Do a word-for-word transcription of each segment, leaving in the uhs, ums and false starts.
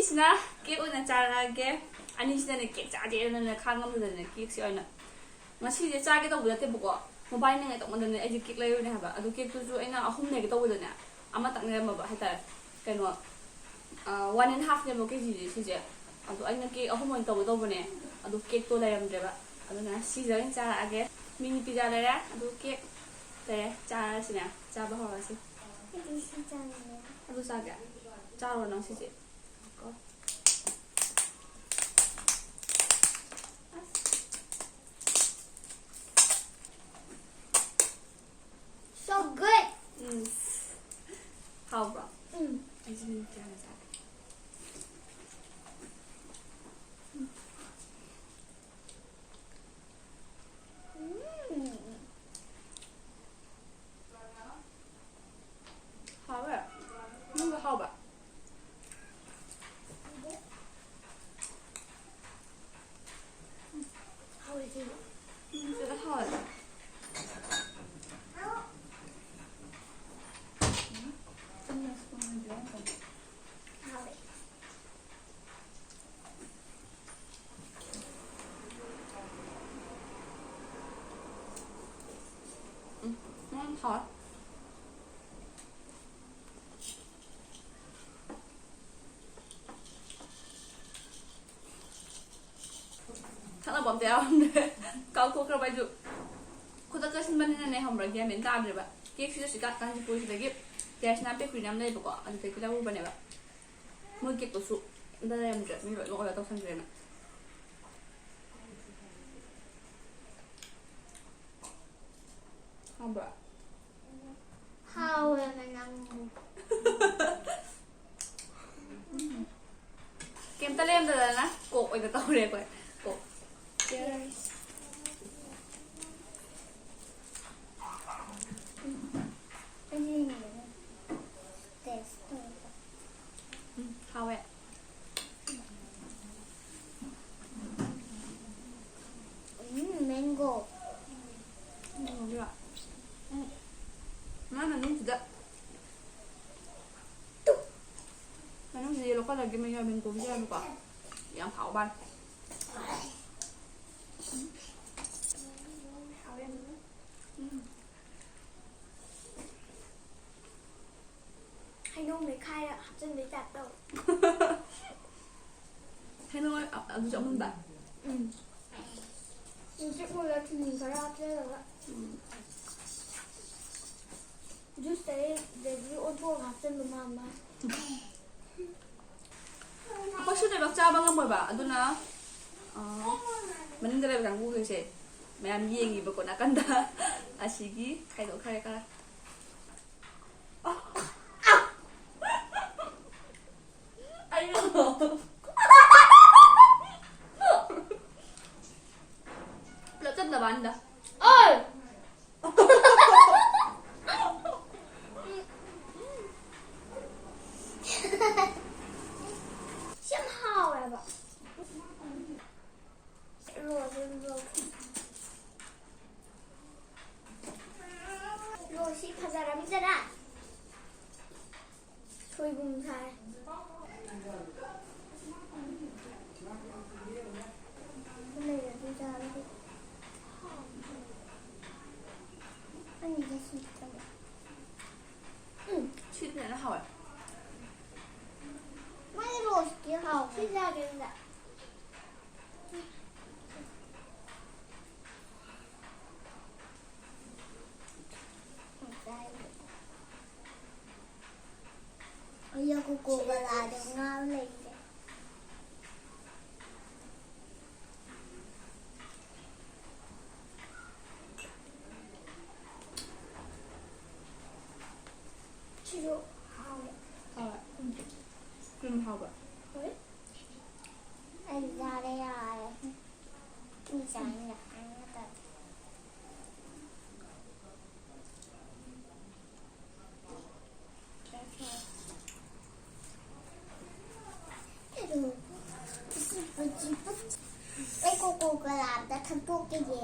ꯁꯤꯅ ꯀꯦꯛ ꯑꯣꯏꯅ ꯆꯥꯔꯛꯑꯒꯦ꯫ ꯑꯅꯤꯁꯤꯅꯅꯦ ꯀꯦꯛ ꯆꯥꯗꯦꯅꯅꯦ ꯈꯥꯡꯉꯝꯗꯗꯅ ꯀꯦꯛꯁꯦ ꯑꯣꯏꯅ ꯉꯁꯤꯁꯦ ꯆꯥꯒꯦ ꯇꯧꯕ ꯅꯠꯇꯦꯕꯀꯣ, ꯃꯣꯕꯥꯏꯜ ꯅꯤꯡꯉꯥꯏ ꯇꯧꯃꯟꯗꯅ ꯑꯩꯁꯦ ꯀꯦꯛ ꯂꯩꯔꯨꯅꯦ ꯍꯥꯏꯕ꯫ ꯑꯗꯨ ꯀꯦꯛꯇꯨꯁꯨ ꯑꯩꯅ ꯑꯍꯨꯝ ꯂꯩꯒꯦ ꯇꯧꯕꯗꯅꯦ, ꯑꯃꯇꯪ ꯂꯩꯔꯝꯃꯕ ꯍꯥꯏꯇꯥꯔꯦ꯫ ꯀꯩꯅꯣ, ꯋꯥꯟ ꯑꯦꯟ ꯍꯥꯐꯅꯦꯕ ꯀꯦ ꯖꯤꯁꯦ ꯁꯤꯁꯦ꯫ ꯑꯗꯣ ꯑꯩꯅ ꯀꯦꯛ ꯑꯍꯨꯝ ꯑꯣꯏꯅ ꯇꯧꯒꯦ ꯇꯧꯕꯅꯦ, ꯑꯗꯨ ꯀꯦꯛꯇꯣ ꯂꯩꯔꯝꯗ꯭ꯔꯦꯕ꯫ ꯑꯗꯨꯅ ꯁꯤꯁꯦ ꯑꯣꯏꯅ ꯆꯥꯔꯛꯑꯒꯦ꯫ ꯃꯤꯅꯤ ꯄꯤꯖꯥ ꯂꯩꯔꯦ, ꯑꯗꯨ ꯀꯦꯛ ꯂꯩꯔꯦ꯫ ꯆꯥꯔꯁꯤꯅꯦ, ꯆꯥꯕ ꯍꯧꯔꯁꯤ꯫ ꯑꯩꯗꯤ ꯁꯤ ꯆꯥꯅꯤꯡꯉꯦ꯫ ꯑꯗꯨ ꯆꯥꯒꯦ? ꯆꯥꯔꯣ ꯅꯪ ꯁꯤꯁꯦ꯫ ꯀꯣ꯫ So good. ꯎꯝ꯫ ꯍꯥꯎꯕ꯭ꯔꯣ? ꯎꯝ꯫ ꯑꯩꯁꯨ ꯃꯤꯅꯤꯠ ꯀꯌꯥ ꯆꯥꯒꯦ? ꯎꯝ꯫ ꯍꯥꯎꯋꯦ꯫ ꯅꯪꯁꯨ ꯍꯥꯎꯕ? ꯍꯥꯎꯋꯦ, ꯁꯤꯁꯨ꯫ ꯎꯝ, ꯁꯤꯗ ꯍꯥꯎꯋꯦ꯫ ꯎꯝ, ꯆꯨꯝꯅ spoon ꯑꯣꯏꯗꯣꯏꯔꯥ ꯈꯪꯗꯦ꯫ ꯍꯥꯎꯋꯦ꯫ ꯎꯝ, ꯎꯝ, ꯍꯥꯎꯋꯦ꯫ ꯊꯛꯅꯕ ꯑꯝꯇ ꯌꯥꯎꯔꯝꯗ꯭ꯔꯦ꯫ ꯀꯥꯎꯊꯣꯛꯈ꯭ꯔꯕ ꯑꯩꯁꯨ꯫ ꯈꯨꯗꯛꯇ ꯁꯤꯟꯕꯅꯤꯅꯅꯦ, ꯈꯪꯕ꯭ꯔꯥ, ꯒ꯭ꯌꯥꯟ ꯃꯦꯟ ꯇꯥꯗ꯭ꯔꯦꯕ꯫ ꯀꯦꯛꯁꯤꯗ ꯁꯤꯗ ꯀꯥꯟꯆꯤꯄꯨꯔꯁꯤꯗꯒꯤ ꯇꯦꯔꯦꯁꯅꯥ ꯕꯦꯀꯔꯤꯅ ꯑꯃ ꯂꯩꯕꯀꯣ, ꯑꯗꯨꯗꯒꯤ ꯂꯧꯔꯨꯕꯅꯦꯕ꯫ ꯃꯣꯏ ꯀꯦꯛꯇꯨꯁꯨ ꯑꯝꯇ ꯂꯩꯔꯝꯗ꯭ꯔꯦ, ꯃꯤ ꯂꯣꯏꯅ order ꯇꯧꯁꯟꯈ꯭ꯔꯦꯅ꯫ ꯍꯥꯎꯕ꯭ꯔꯥ? ꯍꯥꯎꯋꯦ ꯃꯅꯝꯗꯣ꯫ ꯀꯩꯝꯇ ꯂꯩꯔꯝꯗꯗꯅ ꯀꯣꯛ ꯑꯣꯏꯅ ꯇꯧꯔꯦ ꯑꯩꯈꯣꯏ꯫ ꯀꯣꯛ꯫ Cheers꯫ ꯑꯩꯁꯨ ꯌꯦꯡꯅꯤꯡꯉꯦ꯫ Taste ꯇꯧꯔꯒ꯫ ꯎꯝ, ꯍꯥꯎꯋꯦ꯫ ꯎꯝ, mango꯫ ꯎꯝ, ꯍꯥꯎꯕ꯭ꯔꯥ? ꯎꯝ꯫ ꯃꯥ ꯃꯅꯨꯡꯁꯤꯗ꯫ ꯃꯅꯨꯡꯁꯤꯗ ꯌꯣꯛꯈꯠꯂꯒꯦ ꯃꯌꯥꯝ ꯃꯦꯟ ꯀꯣꯕꯤ ꯍꯥꯏꯕꯀꯣ꯫ ꯌꯥꯝ ꯍꯥꯎꯕ ꯃꯥꯜꯂꯦ꯫ ꯍꯩꯅꯧ ꯃꯦꯠꯈꯥꯏꯔ ꯍꯥꯞꯆꯤꯟꯕꯩ ꯇꯥꯏꯞ ꯇꯧꯋꯦ꯫ ꯍꯩꯅꯧ ꯑ-, ꯑꯗꯨꯁꯨ ꯑꯃꯨꯟꯕ? ꯎꯝ꯫ ꯅꯨꯡꯆꯤꯛ ꯃꯨꯜꯂ ꯊꯨꯝ ꯈꯔ ꯍꯥꯞꯆꯤꯜꯂꯒ꯫ ꯎꯝ꯫ ꯖꯨꯁꯇꯒꯤ ꯑꯗꯒꯤ ꯑꯣꯟꯊꯣꯛꯑꯒ ꯍꯥꯞꯆꯤꯟꯕ ꯃꯥꯟꯕ꯫ ꯑꯩꯈꯣꯏꯁꯨ ꯂꯣꯏꯅꯃꯛ ꯆꯥꯕ ꯉꯝꯃꯣꯏꯕ, ꯑꯗꯨꯅ, ꯑ, ꯃꯅꯤꯡꯗ ꯂꯩꯕ ꯀꯥꯡꯕꯨꯈꯩꯁꯦ ꯃꯌꯥꯝ ꯌꯦꯡꯉꯤꯕꯀꯣ ꯅꯥꯀꯟꯗ꯫ ꯑꯁꯤꯒꯤ ꯈꯥꯏꯗꯣꯛꯈ꯭ꯔꯦ ꯈꯔ꯫ ꯑꯩꯅ ꯄꯨꯂꯞ ꯆꯠꯂꯕ ꯑꯅꯤꯗ꯫ ꯑꯣꯏ! ꯁꯤ ꯌꯥꯝ ꯍꯥꯎꯋꯦꯕ꯫ ꯔꯣꯁ ꯔꯣꯁ꯫ ꯔꯣꯁꯁꯤ ꯐꯖꯔꯝꯗꯔꯥ? ꯁꯣꯏꯕꯨꯝ ꯁꯥꯏ꯫ ꯂꯩꯔꯗꯤ ꯆꯥꯔꯒꯦ꯫ ꯑꯩꯅ ꯁꯤ ꯈꯤꯇꯪ꯫ ꯎꯝ꯫ ꯁꯤꯗꯤ ꯐꯖꯅ ꯍꯥꯎꯋꯦ꯫ ꯃꯥꯏ ꯔꯣꯁꯇꯤ ꯍꯥꯎꯋꯦ꯫ ꯁꯤ ꯆꯥꯒꯦ ꯑꯗꯨꯗ꯫ ꯑꯩ ꯀꯣꯀꯣ ꯀꯣꯂꯥꯗ ꯉꯥꯎ ꯂꯩꯔꯦ꯫ ꯁꯤꯁꯨ ꯍꯥꯎꯋꯦ꯫ ꯍꯥꯎꯋꯦ꯫ ꯎꯝ꯫ ꯀ꯭ꯔꯤꯝ ꯍꯥꯎꯕ꯭ꯔꯥ? ꯍꯣꯏ꯫ ꯑꯩ ꯆꯥꯔꯦ ꯌꯥꯔꯦ꯫ ꯑꯩ ꯆꯥꯅꯤꯡꯉꯦ꯫ ꯑꯩ ꯀꯣꯀꯣ ꯀꯣꯂꯥ ꯑꯝꯇ ꯊꯛꯇꯣꯛꯈꯤꯒꯦ꯫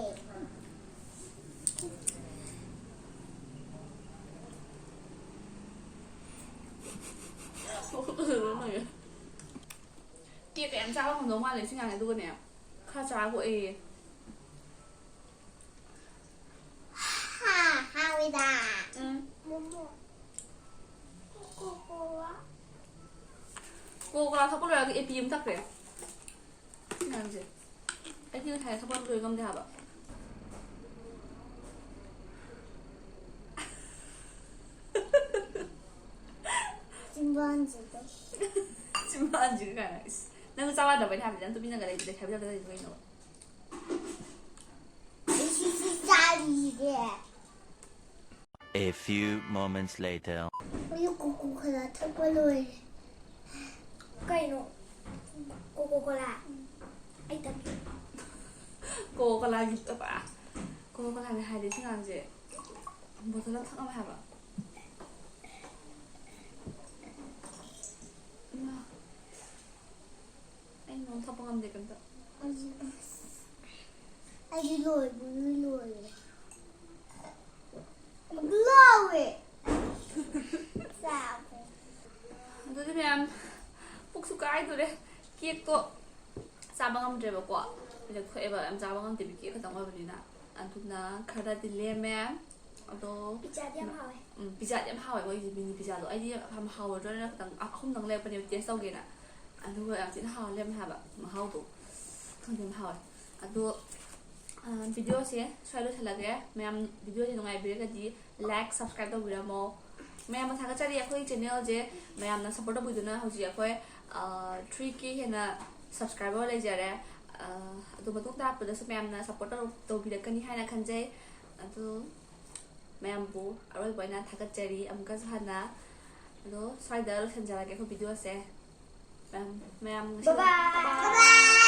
ꯃꯈꯨꯠꯀꯁꯦ ꯂꯣꯏ ꯅꯥꯏꯌꯦ꯫ ꯀꯦꯛ ꯌꯥꯝ ꯆꯥꯕ ꯉꯝꯗꯧ ꯃꯥꯜꯂꯦ ꯁꯤ ꯉꯥꯡꯉꯦ꯫ ꯑꯗꯨꯒꯅꯦ, ꯈꯔ ꯆꯥꯒꯣꯛꯑꯦ꯫ ꯍꯥ, ꯍꯥꯎꯋꯤꯗ꯫ ꯎꯝ꯫ ꯃꯣꯃꯣ꯫ ꯀꯣꯀꯣꯋꯥ꯫ ꯀꯣꯀꯥ ꯊꯛꯄ ꯂꯣꯏꯔꯒ ꯑꯦꯄꯤ ꯑꯃ ꯊꯛꯈ꯭ꯔꯦ꯫ ꯁꯤ ꯉꯥꯡꯁꯦ꯫ ꯑꯩꯗꯤ ꯉꯁꯥꯏ ꯊꯛꯄ ꯂꯣꯏ ꯉꯝꯗꯦ ꯍꯥꯏꯕ꯫ ꯆꯤꯝꯕꯥꯟꯁꯤꯗ꯫ ꯆꯤꯝꯕꯥꯟꯁꯤꯒ ꯀꯥꯏꯅ꯫ ꯏꯁ, ꯅꯪ ꯆꯥꯛ ꯋꯥꯗꯕꯩꯅꯦ ꯍꯥꯏꯕꯗꯤ ꯅꯪ ꯇꯨꯃꯤꯟꯅꯒ ꯂꯩꯕꯗ ꯂꯩꯁꯥꯕꯤ ꯇꯥꯏꯞꯇ ꯂꯩꯗꯣ ꯀꯩꯅꯣ? ꯑꯩ ꯁꯤꯁꯤ ꯆꯥꯔꯤꯁꯦ꯫ A few moments later. ꯑꯩ ꯀꯣꯀꯣ ꯀꯣꯂꯥ ꯊꯛꯄ ꯂꯣꯏꯔꯦ꯫ ꯀꯩꯅꯣ? Coca cola? ꯑꯩ ꯊꯛꯀꯦ꯫ ꯀꯣꯀꯣ ꯀꯣꯂꯥꯒꯤ ꯇꯕ꯫ ꯀꯣꯀꯣ ꯀꯣꯂꯥꯒꯤ ꯍꯥꯏꯗꯤ ꯁꯤ ꯉꯥꯡꯁꯦ ꯕꯣꯇꯜ ꯑꯃ ꯊꯛꯑꯝꯃꯦ ꯍꯥꯏꯕ꯫ ꯏꯃꯥ꯫ ꯑꯩ ꯅꯣꯡ ꯊꯛꯄ ꯉꯝꯗꯦ ꯀꯩꯝꯇ꯫ ꯑꯩꯗꯤ ꯂꯣꯏꯕꯨ ꯂꯣꯏꯔꯦ꯫ ꯂꯣꯏꯔꯦ꯫ ꯆꯥꯕ꯫ ꯑꯗꯨꯗꯤ ꯃꯌꯥꯝ, ꯄꯨꯛꯁꯨ ꯀꯥꯏꯗꯣꯔꯦ꯫ ꯀꯦꯛꯇꯣ ꯆꯥꯕ ꯉꯝꯗ꯭ꯔꯦꯕꯀꯣ꯫ ꯂꯦꯛꯊꯣꯛꯑꯦꯕ, ꯌꯥꯝ ꯆꯥꯕ ꯉꯝꯗꯦꯕ, ꯀꯦꯛ ꯈꯛꯇꯪ ꯑꯣꯏꯕꯅꯤꯅ꯫ ꯑꯗꯨꯅ ꯈꯔꯗꯤ ꯂꯦꯝꯃꯦ꯫ ꯑꯗꯣ ꯄꯤꯖꯥꯗꯤ ꯌꯥꯝ ꯍꯥꯎꯋꯦ꯫ ꯎꯝ, ꯄꯤꯖꯥꯗꯤ ꯌꯥꯝ ꯍꯥꯎꯋꯦ ꯃꯣꯏꯒꯤ ꯃꯤꯅꯤ ꯄꯤꯖꯥꯗꯣ꯫ ꯑꯩꯗꯤ ꯌꯥꯝ ꯍꯥꯎꯔꯗ꯭ꯔꯥꯅ ꯈꯤꯇꯪ ꯑꯍꯨꯝꯗꯪ ꯂꯩꯔꯛꯄꯅꯦꯕ ꯇꯦꯁ ꯇꯧꯒꯦꯅ꯫ ꯑꯗꯨꯒ ꯌꯥꯝ ꯊꯤꯅ ꯍꯥꯎ ꯂꯩꯔꯝꯃꯦ ꯍꯥꯏꯕ ꯃꯍꯥꯎꯗꯣ꯫ ꯈꯪꯗꯦ, ꯌꯥꯝ ꯍꯥꯎꯋꯦ꯫ ꯑꯗꯣ, ꯑ, ꯚꯤꯗꯤꯑꯣꯁꯦ ꯁ꯭ꯋꯥꯏ ꯂꯣꯏꯁꯤꯜꯂꯒꯦ꯫ ꯃꯌꯥꯝ ꯚꯤꯗꯤꯑꯣꯁꯦ ꯅꯨꯡꯉꯥꯏꯕꯤꯔꯒꯗꯤ like, subscribe ꯇꯧꯕꯤꯔꯝꯃꯣ꯫ ꯃꯌꯥꯝ ꯊꯥꯒꯠꯆꯔꯤ꯫ ꯑꯩꯈꯣꯏ ꯆꯦꯅꯦꯜꯁꯦ ꯃꯌꯥꯝꯅ ꯁꯞꯄꯣꯔꯠ ꯇꯧꯕꯤꯗꯨꯅ ꯍꯧꯖꯤꯛ ꯑꯩꯈꯣꯏ, ꯑ, three K ꯍꯦꯟꯅ subscriber ꯂꯩꯖꯔꯦ꯫ ꯑ, ꯑꯗꯣ ꯃꯇꯨꯡ ꯇꯥꯔꯛꯄꯗꯁꯨ ꯃꯌꯥꯝꯅ ꯁꯞꯄꯣꯔꯠ ꯇꯧ-, ꯇꯧꯕꯤꯔꯛꯀꯅꯤ ꯍꯥꯏꯅ ꯈꯟꯖꯩ꯫ ꯑꯗꯣ ꯃꯌꯥꯝꯕꯨ ꯑꯔꯣꯏꯕ ꯑꯣꯏꯅ ꯊꯥꯒꯠꯆꯔꯤ ꯑꯃꯨꯛꯀꯁꯨ ꯍꯟꯅ꯫ ꯑꯗꯣ ꯁ꯭ꯋꯥꯏꯗ ꯂꯣꯏꯁꯤꯟꯖꯔꯒꯦ ꯑꯩꯈꯣꯏ ꯚꯤꯗꯤꯑꯣꯁꯦ꯫ ꯃꯌꯥꯝ, ꯃꯌꯥꯝ ꯉꯁꯤ Bye bye. Bye bye.